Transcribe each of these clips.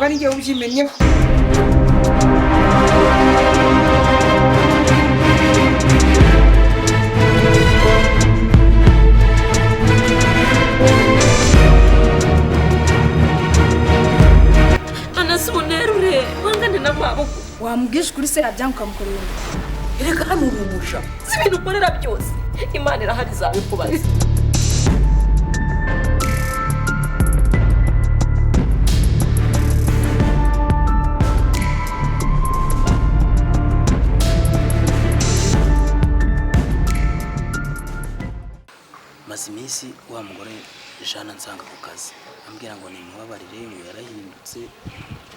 Ntabwo ari njye ubyimennyeho. None se ubunerure wangane n'amaboko. Wamubwije ukuri se, yabyanga ukamukorera undi? Reka, hano uri umuja. Si ibintu ukorera byose, Imana irahari izabikubaza. Maze iminsi wa mugore Jana nsanga ku kazi ambwira ngo nimubabarire, ngo yarahindutse,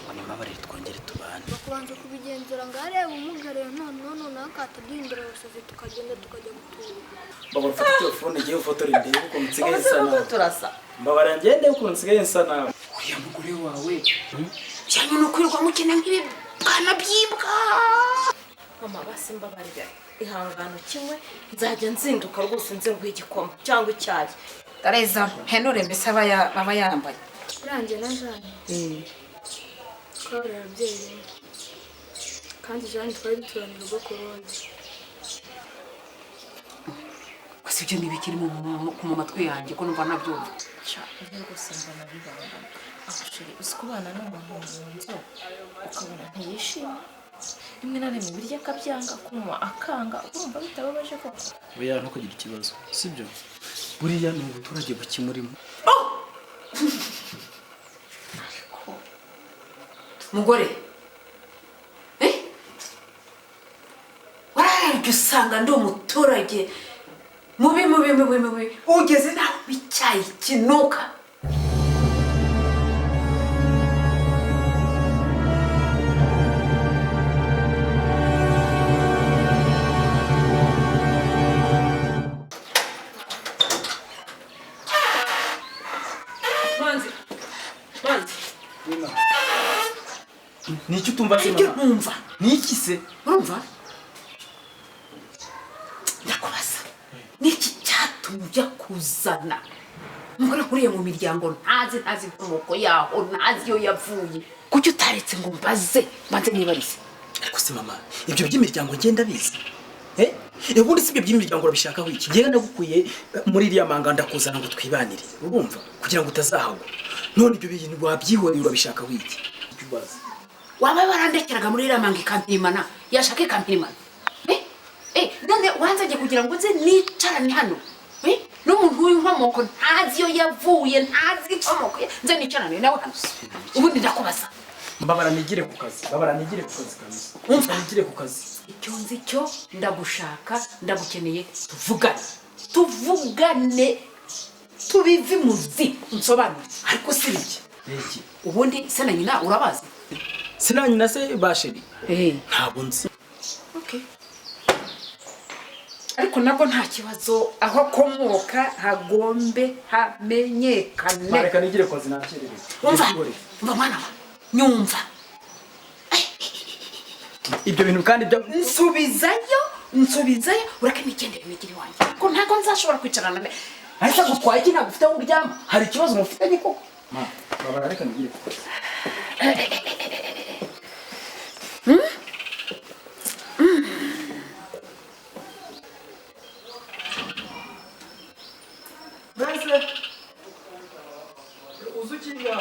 ngo nimubabarire twongere tubane. Kubanza kubigenzura ngo arebe umugareye, noneho noneho akataduhindura abasazi, tukagenda tukajya gutura. Mbabara, ufate telefone igiye ufotore ndebe ukuntu nsigaye nsa nabi. Turasa. Mbabara ngende ukuntu nsigaye nsa nabi. Uriya mugore wawe cyane ni ukwirirwa mukina nk'ibibwana by'imbwa. Mama, basi mbabarira, ihangano kimwe, nzajya nzinduka rwose nze nguhe igikoma cyangwa icyayi. Tareza henure mbese aba yambaye. Urangiye na Jane twabaye ababyeyi bamwe, kandi Jane twari duturanye urugo ku rundi. Gusa ibyo ntibikiri mu matwi yanjye ko numva nabyumva. Ibyo rwose mbona bibangana aho. Chéri, uzi kubana n'umuntu mu nzu ukabona ntiyishimye, rimwe na rimwe ibiryo akabyanga, kunywa akanga, urumva bitababaje koko? Buriya ntukugire ikibazo, sibyo? Buriya ni ubuturage bukimurimo. Ariko Mugore, eh? Wararebye usanga ndi umuturage mubi mubi mubi mubi, ugeze naho icyayi kinuka. Manzi, Manzi! Ni iki utumva se? Ibyo Mama, ntumva. Ni iki se? Urumva, ndakubaza, niki cyatumye ujya kuzana umugore nkuriye mu miryango ntazi, ntazi inkomoko yaho, ntazi iyo yavuye? Kuki utaretse ngo mbaze, mbanze nibarize? Ariko se mama, ibyo by'imiryango ngenda bizi, eh, ubundi si ibyo by'imiryango urabishakaho iki? Ngewe nagukuye muri iriya manga ndakuzana ngo twibanire, urumva, kugira ngo utazahagwa. None ibyo bintu wabyihoreye, urabishakaho iki? Ibyo ubaza. Waba warandekeraga muri iriya manga ikampirimana, yashaka ikampirimana. Eh, eh, none wanzajye kugira ngo nze nicarane hano, eh, n'umuntu w'inkomoko ntazi iyo yavuye, ntazi inkomoko ye, nze nicarane nawe hano? Ubundi ndakubaza. Mbabara nigire ku kazi, mbabara nigire ku kazi kabisa. Umva. Nigire ku kazi. Icyo nzi cyo, ndagushaka, ndagukeneye, tuvugane, tuvugane, tubive imuzi, unsobanure. Ariko si iki, ni iki? Ubundi se na nyina urabazi? Sinanyina se ba chéri? Ntabwo nzi. Okay. Ariko nabwo nta kibazo, aho akomoka hagombe hamenyekane. Mareka nigire ku kazi, nakererewe. Umva, umva mwana wa, nyumva. Ibyo bintu kandi bya Nsubizayo, nsubizayo, ureke nigendere, nigire iwanjye, ko ntabwo nzashobora kwicarana na Ariko gutwaye iki? Ntabwo ufite aho uryama? Hari ikibazo mufitanye koko? Ma, babara, reka nigire ku kazi. Mbese uzi ukinga?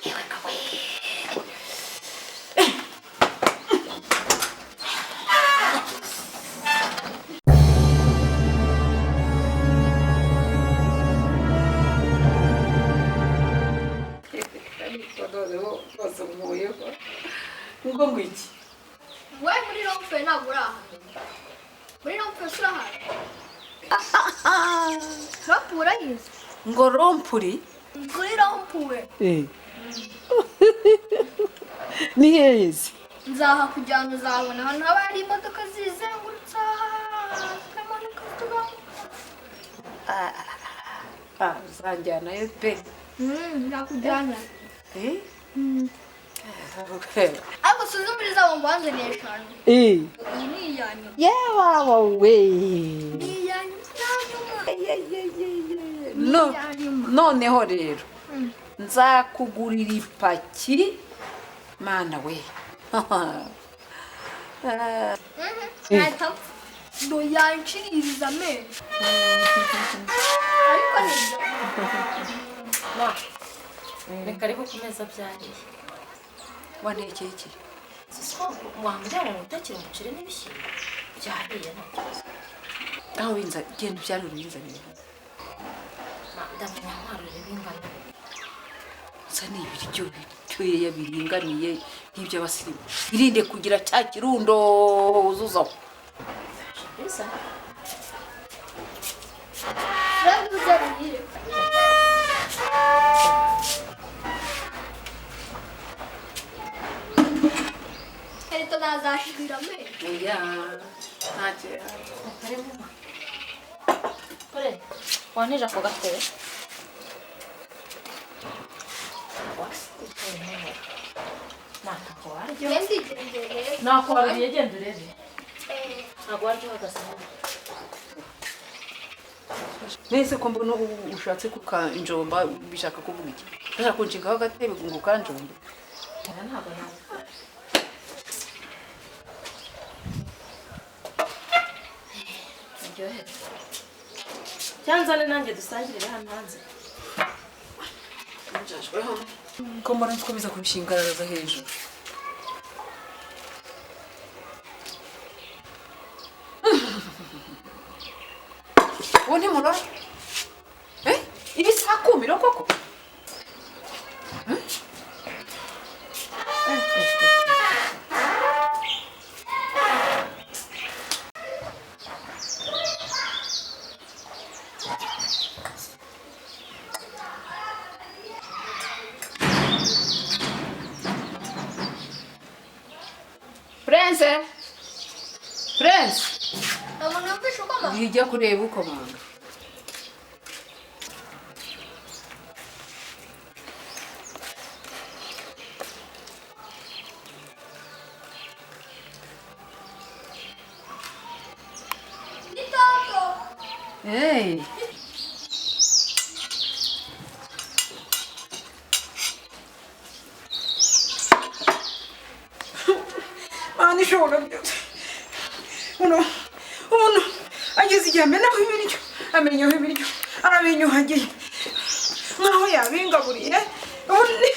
Yewe kawe! Ariko noneho rwose nkuyeho ngo iki? We, muri rond-point ntabwo urahamenya? Muri rond-point se urahari? Rond-point urayizi? Ngo rompuri? Kuri rond-point. Ni heza. Nzahakujyana, uzabona ahantu haba hari imodoka zizengurutsa, zikamanuka, zikamanuka. Uzanjyanayo pe. Nzakujyana. Eh? Ariko suzi muri zabo ngo wanzaniye eshanu. Iyi ni iya nyuma. Yewawe we! Ni iya nyuma, iya nyuma. No, noneho rero nzakugurira ipaki mana we. Ntahita mpfa. Ndo yanshiririza amenyo. Ariko nibyo. Ma, reka ariko ku meza byariye. Wantekeye iki? Siko wambwira ngo utekere umuceri n'ibishyimbo byariye nta kibazo. Aho binza genda ubyarure ubinzanire. Ma, ndamenya nkwarurire bingana. Nsa n'ibiryo biryoheye biringaniye nk'iby'abasirimu. Irinde kugira cya kirundo wuzuzaho. Bisa. Urabivuze bihire. Karito nazashirira amenyo. Oya, ntacyo. Karimo ma. Kore, wantije ako gatebe. Ma, ntabwo waryo. Ngende igendere. Nakwaruriye genda urebe. Eh, Ntabwo waryo uhagaze hano. Nese ko mbona ubu ushatse kukanjomba bishaka kuvuga iki? Ushaka kunshingaho agatebe ngo ukanjombe? Oya, ntabwo nabikora. Uryohe. Cyanzane nanjye dusangirire hano hanze. Ko mbona nkomeza kubishingararaza hejuru. Uwo ntimurora? Eh? Ibi si akumiro koko? Prince! Prince! Ntabwo numvishe uko mama. Ujya kureba ukomanga. Ni Toto. Hey! Mana ishobora byose. Umuntu ageze igihe amenaho ibiryo, amenyaho ibiryo, arabinyuhagiye nkaho yabingaburiye. Ubundi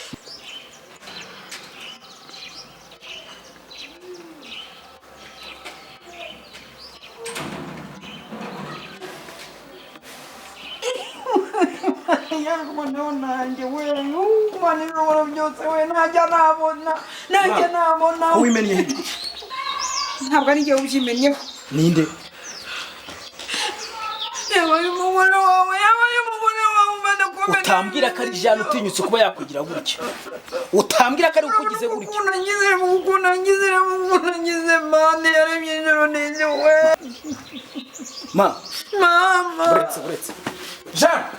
noneho nanjye we, Mana ishobora byose we, ntajya nabona, ntajya nabona. Ko wimennye hirya? Ntabwo ari njyewe ubyimennyeho. Ninde? Yabaye umugore wawe, yabaye umugore wawe umaze kumena. Utambwira ko ari Jeanne utinyutse kuba yakwigira gutya. Utambwira ko ari ukugize gutya. Ukuntu ngize, ukuntu ngize, ukuntu ngize, Mana yaremye ijoro n'isi we. Ma, Mama. buretse buretse. Jeanne!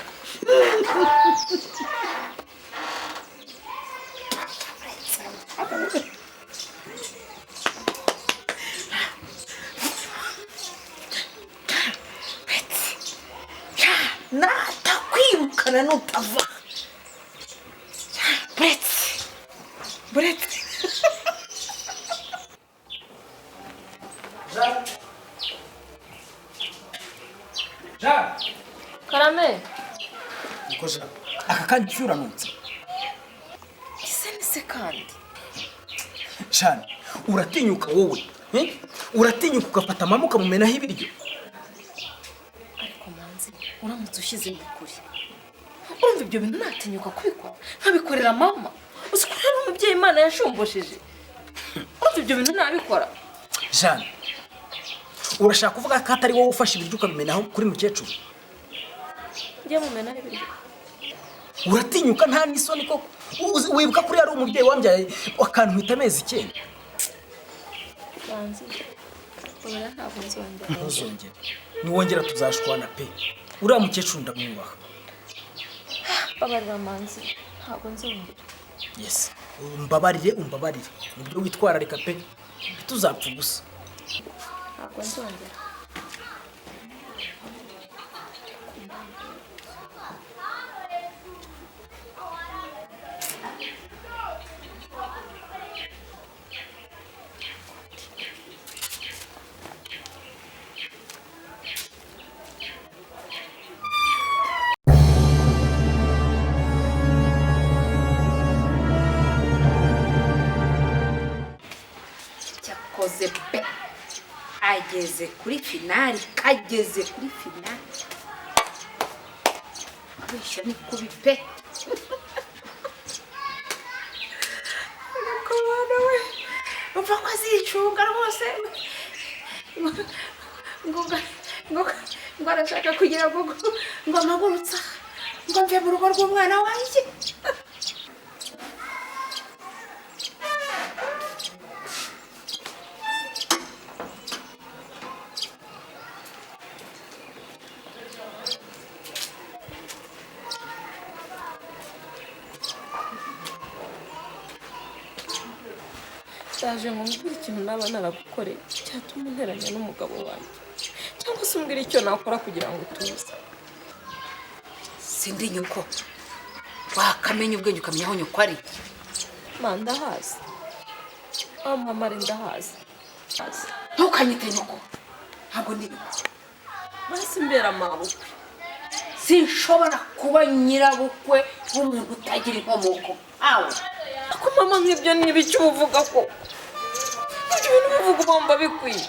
Natakwirukana nutava. Buretse. Buretse. Jeanne! Jeanne! Karame. Niko Jeanne. Aka kanya uranutse. Ese ni se kandi. Jeanne, uratinyuka wowe. Eh? Uratinyuka ugafata mama ukamumenaho ibiryo. Ariko manzi, uramutse ushyize mu kuri. Urumva ibyo bintu natinyuka kubikora, nkabikorera mama. Uzi ko rero umubyeyi Imana yashumbusheje. Urumva ibyo bintu nabikora. Jeanne, urashaka kuvuga ko atari wowe ufashe ibiryo ukabimenaho kuri mukecuru? Njye mumenaho ibiryo. Uratinyuka nta n'isoni koko. Wibuka kuri yari umubyeyi wambyaye akantwita amezi 9. Manzi, ubona ntabwo nzongera. Ntuzongere. Niwongera tuzashwana pe. Uriya mukecuru ndamwubaha. Babarira manzi, ntabwo nzongera. Yes. Umbabarire, umbabarire. Nibyo witwararika pe. Ntituzapfa ubusa. Ntabwo nzongera. Cyakoze pe, ageze kuri finali, kageze kuri finali. Kubeshya ni kubi pe. Ariko mwana we, umva ko azicunga rwose, ngo ngo ngo arashaka kugira ngo ngo amagurutsa ngo mve mu rugo rw'umwana wanjye. Ndaje ngo mbwire ikintu naba naragukoreye cyatuma unteranya n'umugabo wanjye, cyangwa se umbwire icyo nakora kugira ngo utuze. Sindi nyoko, wakamenya ubwenge ukamenya aho nyoko ari. Ma, ndahazi aho mama ari, ndahazi. Ntukanyite nyoko, ntabwo ndi nyoko. Basi mbera mabukwe. Sinshobora kuba nyirabukwe w'umuntu utagira inkomoko nkawe. Ako mama, nk'ibyo ni ibiki uvuga ko ibyo bintu bivuga ubomba bikwiye?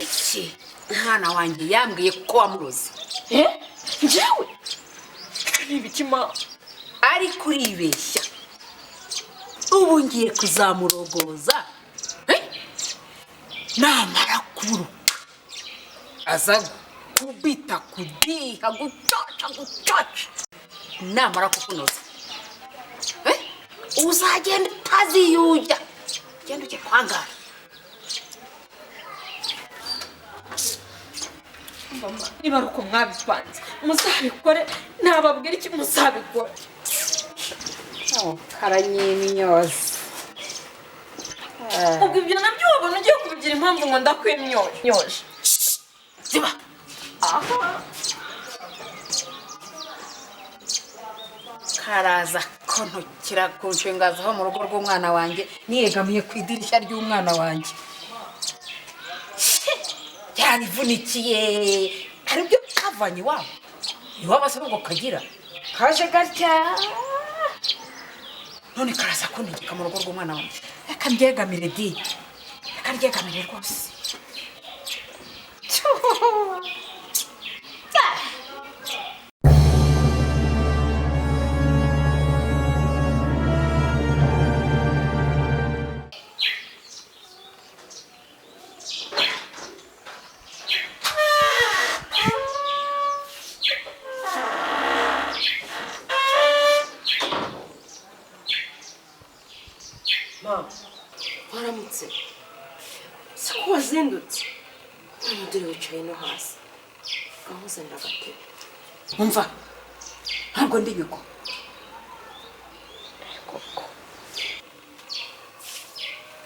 Iki umwana wanjye yambwiye ko wamuroze. Njyewe ni ibiki ma? Ariko uribeshya, ubu ngiye kuzamurogoza. Namara kuruka aza kubita kudiha gucoca gucoca, namara kukunoza uzagenda utaziyujya, genda ujye kwangara. Niba ari uko mwabipanze muzabikore, ntababwira iki, muzabikore. Karanyimyoza. Ubwo ibyo nabyo wabona ugiye kubigira impamvu ngo ndakwimyoje. Ziba. Aha. Karaza kontokera kunshingazaho mu rugo rw'umwana wanjye, niyegamiye ku idirishya ry'umwana wanjye. Yarivunikiye, hari ibyo kavanye iwabo, iwabo se ubwo kagira kaje gatya, none karaza kuntegeka mu rugo rw'umwana wanjye. Reka mbyegamire di, reka ryegamire rwose. Mama, waramutse? Se ko wazindutse? None dore wicaye no hasi. Gahuze ndagatebe. Umva, ntabwo ndi nyoko. Koko.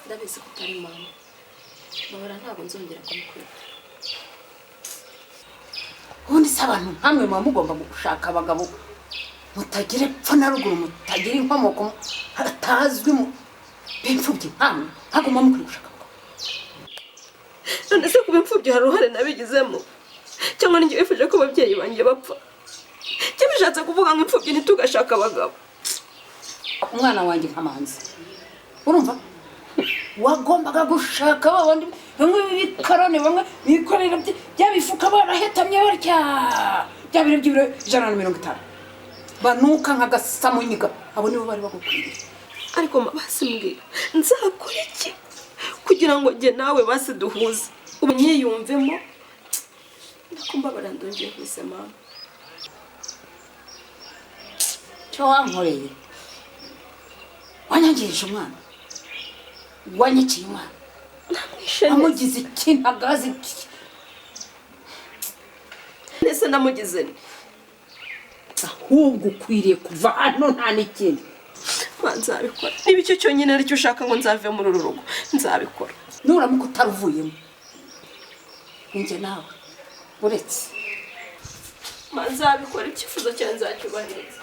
Ndabizi ko utari mama. Bahora ntabwo nzongera kumukwita. Ubundi se abantu nkamwe muba mugomba gushaka abagabo mutagira epfo na ruguru, mutagira inkomoko, hatazwi, mu b'imfubyi nkamwe, ntabwo muba mukwiye gushaka abagabo. None se kuba imfubyi hari uruhare nabigizemo? Cyangwa ninjye wifuje ko ababyeyi banjye bapfa? Cyangwa bishatse kuvuga ngo imfubyi ntitugashake abagabo? Umwana wanjye nkamanzi, urumva wagombaga gushaka babandi bamwe b'ibikaroni, bamwe bikorera bya bifuka barahetamye batya, bya biro by'ibiro 150, banuka nk'agasamunyiga, abo nibo bari bagukwiriye. Ariko ma, basi mbwira, nzakora iki kugira ngo njye nawe basi duhuze, ubu nyiyumvemo? Ndakumbabara, ndongeye kwise mama. Cyo wankoreye, wanyangirije umwana, wanyiciye umwana, Namwishe neza. wamugize ikintagazi. Nese namugize nte? Ahubwo ukwiriye kuva hano, nta n'ikindi. Ma, nzabikora. Niba icyo cyonyine aricyo ushaka ngo nzave muri uru rugo, nzabikora. Nuramuka utaruvuyemo, ninjye nawe uretse. Ma, nzabikora, icyifuzo cyawe nzacyubahiriza.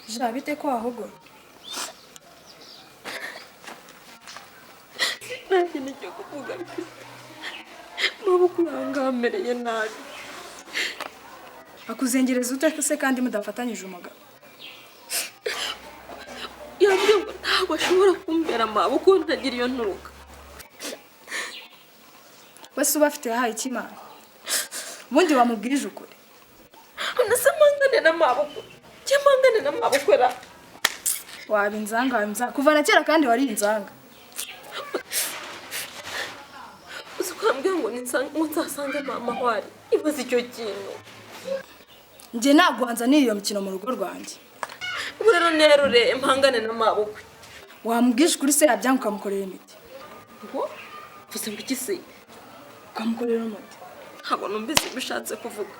Ja, bite ko ahubwo? Nta kintu cyo kuvuga mfite. Mabukwe yangamereye nabi. Akuzengereza ute se kandi mudafatanyije umugabo? Yambwiye ngo ntabwo ashobora kumbera mabukwe ntagira iyo nturuka. Wese uba afite yahaye ikimana. Ubundi wamubwirije ukuri. None se mpangane na mabukwe? Cyangwa mpangane na mabukwe ra? Waba inzanga, waba inzanga. Kuva na kera kandi wari inzanga. Uzi ko yambwiye ngo nzasange mama aho ari. Ibaze icyo kintu. Njye ntabwo wanzanira iyo mikino mu rugo rwanjye. Ubu rero nerure mpangane na mabukwe. Wamubwije ukuri se yabyanga ukamukorera imiti. Ngo? Uvuze ngo iki se? Ukamukorera umuti. Ntabwo numvise ibyo ushatse kuvuga.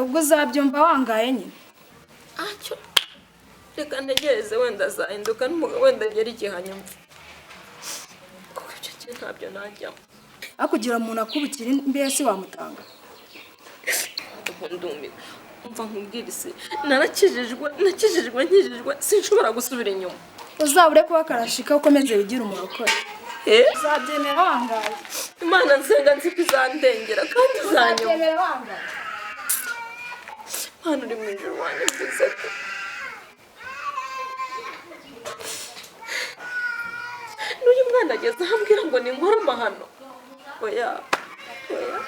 Ubwo uzabyumva wangaye nyine. Acyo. Reka ntegereze wenda azahinduka n'umugabo wenda agera igihe anyumva. Kuko icyo kintu ntabyo najyamo. Aho kugira umuntu akubikira mbese wamutanga. Ndumiwe. Umva nkubwire se, narakijijwe, nakijijwe, nkijijwe, sinshobora gusubira inyuma. Uzabure kuba karashika ukomeze wigire umurokore. Uzabyemera wangaye. Imana nsenga nzi ko izandengera kandi izanyuma. Uzabyemera wangaye. Imana uri mu ijuru wanyumvise ko. N'uyu mwana ageze aho ambwira ngo ninkore amahano. Oya, oya.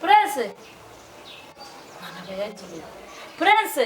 Prince! Mwana aba yagiye. Prince!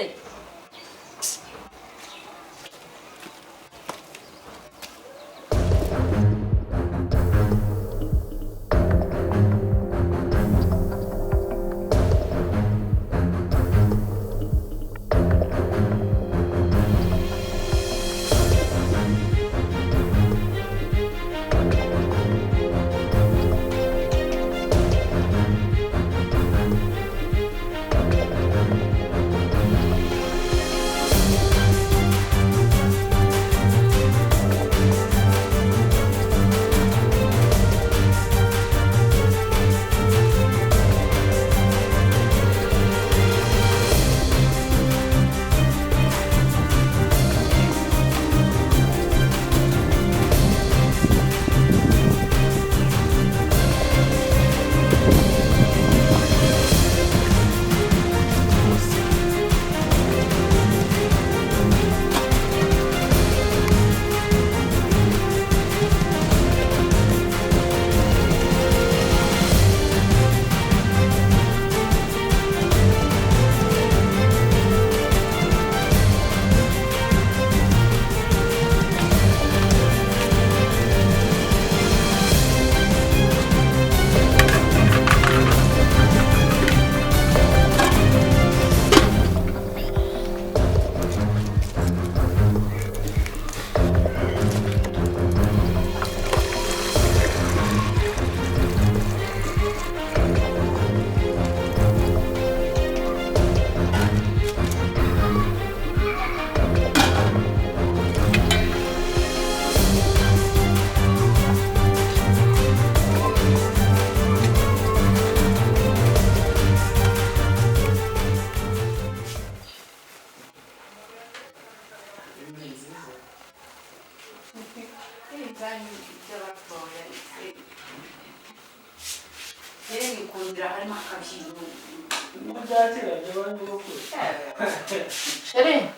Chérie,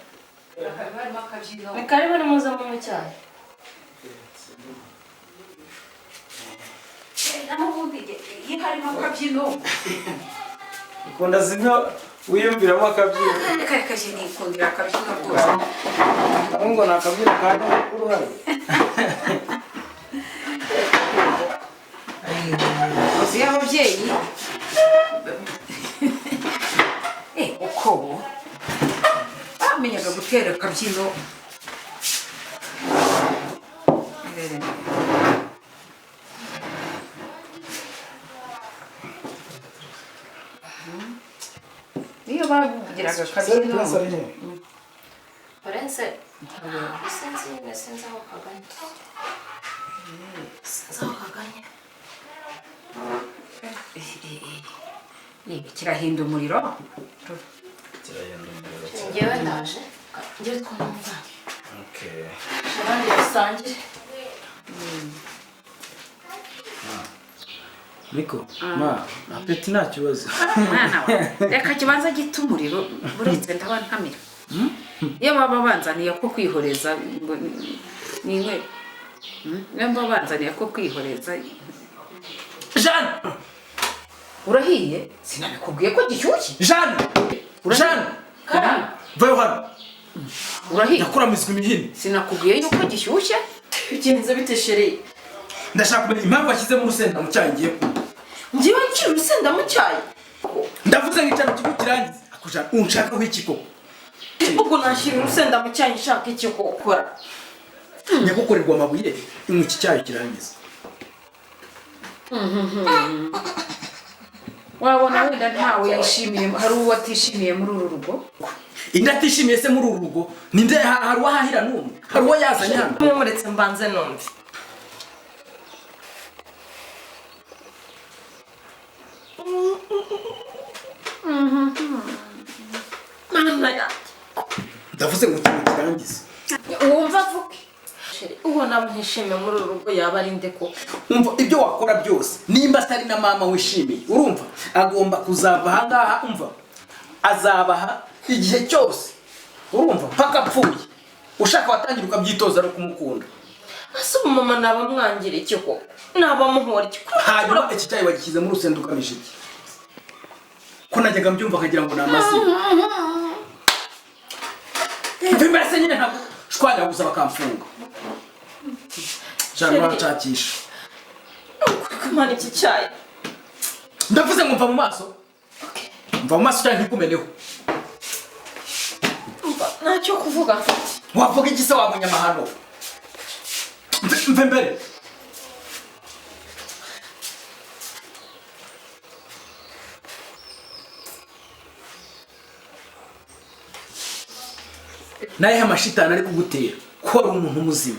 ni karibu nimuze munywe icyayi. Iyo harimo akabyino. Ukunda zimwe wiyumviramo akabyino. Reka nikundira akabyino rwose. Ngo ni akabyino ka nyogokuru hano. Uzi y'ababyeyi. Uko bamenyaga gutera akabyino. Niyo bagiraga akabyino. Prince Sinzi nyine, sinzi aho kaganye. Sinzi aho kaganye. Niba kirahinda umuriro. Kirahinda umuriro. Njyewe ndaje. Njyewe twumva. Okay. Abandi dusangire. Niko, ma, apeti nta kibazo. Mwana wa, reka kibanza gita umuriro buretse ndaba ntamira. Iyo baba banzaniye ko kwihoreza ngo niwe. Niyo baba banzaniye ko kwihoreza. Jeanne! Urahiye? Sinabikubwiye ko gishyushye. Jeanne! Jeanne! Vayo hano. Urahiye? Ndakuramizwa imihini. Sinakubwiye yuko gishyushye? Bigenze bite chérie? Ndashaka kumenya impamvu washyizemo urusenda mu cyayi ngiye kunywa. Njyewe nshyira urusenda mu cyayi? Ndavuze ngo icyaro kigo kirangize. Ako Jeanne, unshakaho iki koko? Ubwo nashyira urusenda mu cyayi nshaka iki gukora? Nyagukorerwa amabuye, inywa iki cyayi kirangize. Wabona wenda ntawe yishimiye, hari uwo atishimiye muri uru rugo. Inde atishimiye se muri uru rugo? Ninde hari uwahahira n'umwe? Hari uwo yazanye hano? Muretse mbanze numve. Mana yanjye. Ndavuze ngo ikintu kirangize. Wumva avuge. Uwo naba ntishimiye muri uru rugo yaba ari nde koko? Umva ibyo wakora byose nimba atari na mama wishimiye, urumva agomba kuzava aha ngaha, umva azabaha igihe cyose, urumva paka apfuye. Ushaka watangira ukabyitoza no kumukunda. Ese ubu mama naba mwangira iki koko? Naba muhora iki? Hanyuma iki cyayi wagishyize muri urusenda ugamije iki? Ko najyaga mbyumva nkagira ngo ni amazina. Mva se nyine ntabwo shwanyaguza bakamfunga. Jeanne uranshakisha. Kumana iki cyayi. Ndavuze ngo mva mu maso. Mva mu maso cyane ntikumeneho. Mva ntacyo kuvuga mfite. Wavuga iki se wa munyamahano? Mve mbere. Naye amashitani ari kugutera ko ari umuntu muzima.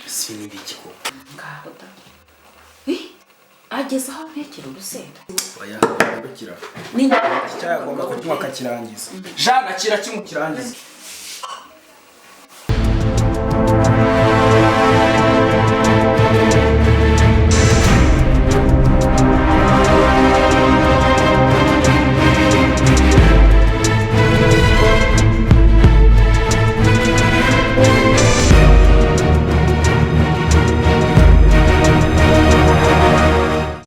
Si ni biki koko? Ngaho da. Ageze aho ntekera urusenda. Oya, ndukira. Ni Icyayi agomba kunywa akakirangiza. Jeanne akira kimwe kirangiza.